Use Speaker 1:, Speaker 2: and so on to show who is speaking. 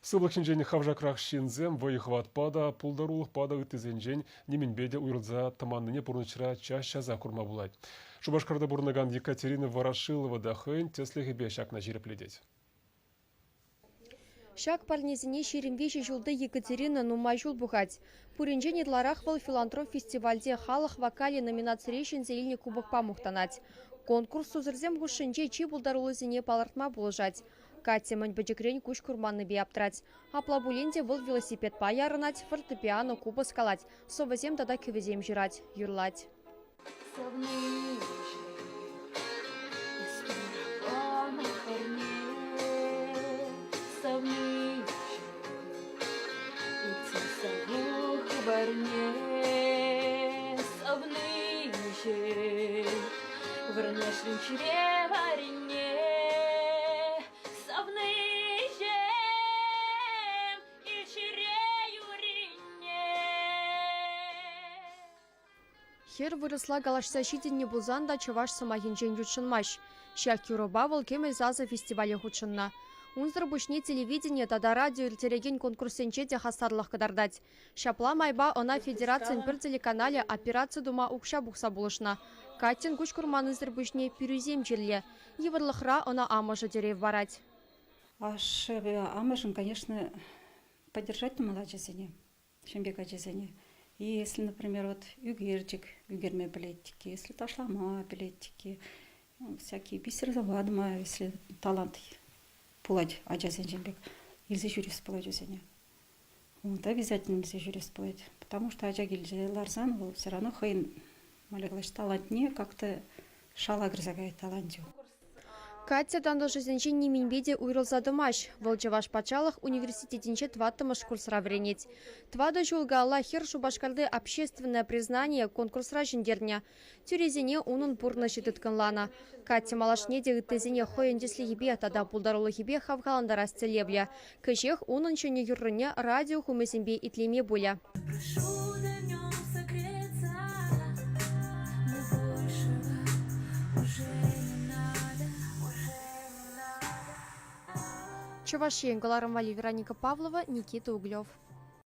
Speaker 1: Сывлӑх ҫинчен хавшакрах ҫынсем вӑй-хӑватпа та, пултарулӑхпа та ыттисенчен нимӗнпе те уйрӑлса тӑманнине пурнӑҫра час-часах курма пулать. Шупашкарта пурӑнакан Екатерина Ворошилова та хӑйӗн тӗслӗхӗпе ҫакна ҫирӗплетет.
Speaker 2: Ҫак парнесене 23 ҫулти Екатерина нумай ҫул пухать. Пуринчен ытларах вӑл «Филантроп» фестивальте халӑх вокалӗ номинацире ҫӗнсе илнӗ кубокпа мухтанать. Конкурс сусӑрсем хушшинче чи пултаруллисене палӑртма пулӑшать. Катя мӗн пӗчӗкрен куҫ курманнипе аптрать. Апла пулин те вӑл велосипедпа ярӑнать, фортепиано, купӑс калать, сӑвӑсем тата кӗвӗсем ҫырать, юрлать.
Speaker 3: Вырнаҫрӑм чире варрине, савниҫем, илчӗре юрине.
Speaker 2: Хӗр вырӑсла калаҫса ҫитӗннӗ пулсан та чӑваш сӑмахӗнчен ютшӑнмасть. Ҫак юрӑпа вӑл Кӗмӗл сасӑ фестивале хутшӑннӑ. Унсӑр пуҫне телевидени тата радио ирттерекен конкурссенче те хастарлӑх кӑтартать. Ҫапла майпа ӑна федерацин пӗр телеканалӗ операци тума укҫа пухса пулӑшнӑ. Катьӑн куҫ курманнисӗр пуҫне пӳрисем чирлӗ. Йывӑрлӑхра ӑна амӑшӗ тӗрев парать.
Speaker 4: Ашшӗпе амӑшӗн, конечно, поддержать тумалла ачасене. Ҫын пек ачасене. И если, например, вот ӳкерчӗк ӳкерме пӗлет-иккен, если ташлама пӗлет-иккен, всякие бисерзавадма, если талант пулать ачасенчен пек, илсе ҫӳрес пулать вӗсене. Вот обязательно илсе ҫӳрес пулать. Потому что ача килсе ларсан вӑл все равно хӑйӗн, талантне как-то шала кӗрсе каять таланчӗ.
Speaker 2: Катя тантӑшӗсенчен нимӗнпе те уйрӑлса тӑмасть. Вӑл Чӑваш патшалӑх университетӗнче тӑваттӑмӗш курсра вӗренет. Тӑватӑ ҫул каялла хӗр Шупашкарти «Общественное признание» конкурсра ҫӗнтернӗ. Тӳресене унӑн пурнӑҫӗ тыткӑнланӑ. Катя малашне те ыттисене хӑйӗн тӗслӗхӗпе тата пултарулӑхӗпе хавхалантарас тӗллевлӗ. Кӗҫех унӑн ҫӗнӗ юррине радио хумӗсемпе итлеме пулӗ.
Speaker 3: Прошу днем согреться, мне большего уже не надо, уже не надо.
Speaker 2: Чӑваш Ен кӑларӑм валли Вероника Павлова, Никита Углев.